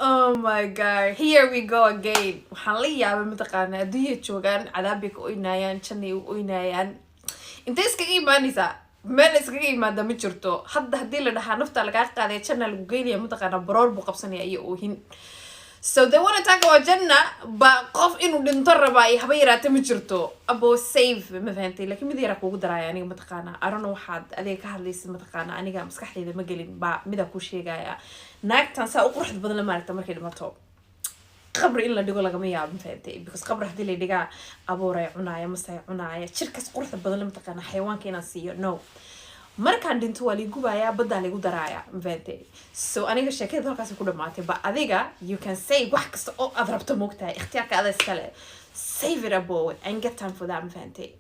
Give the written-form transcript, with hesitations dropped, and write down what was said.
Oh my God, here we go again. Waxaan la yaabay, mataqaana, adduunya joogaan, cadaab bay ka oynayaan, jannay u oynayaan. Intay iskaga imaanaysaa? Meel iskaga imaada ma jirto. Hadda haddii la dhahaa nafta lagaa qaaday, janna lagu geynaya, mataqaana, baroor buu qabsanaya iyo oohin. So they wanna talk about janna ba qof inuu dhinto rabaa iyo haba yaraate ma jirto. Abo, save, ma fahantay? Laakiin mid yaraa kugu daraya aniga, mataqaana, I don't know waxaad adiga ka hadlaysid, mataqaana, aniga maskaxdayda ma gelin. Baa midaa ku sheegaya, naagtan saa u quruxda badan la maaragta, markay dhimato qabri in la dhigo lagama yaabo, ma fahantay? Because qabri haddii la dhigaa, abooray cunaaya, masay cunaaya jirkaas quruxda badan la, mataqaana, xayawaanka inaan siiyo, no. Markaan dhinto waa liigubayaa, baddaa ligu daraaya, ma fahantay? So aniga sheekada halkaasi ku dhamaatay. Ba adiga you can say wax kasta oo aad rabto, moogtahay, ikhtiyaarka ada iskale. Save it, abo, and get time for that, ma fahantay?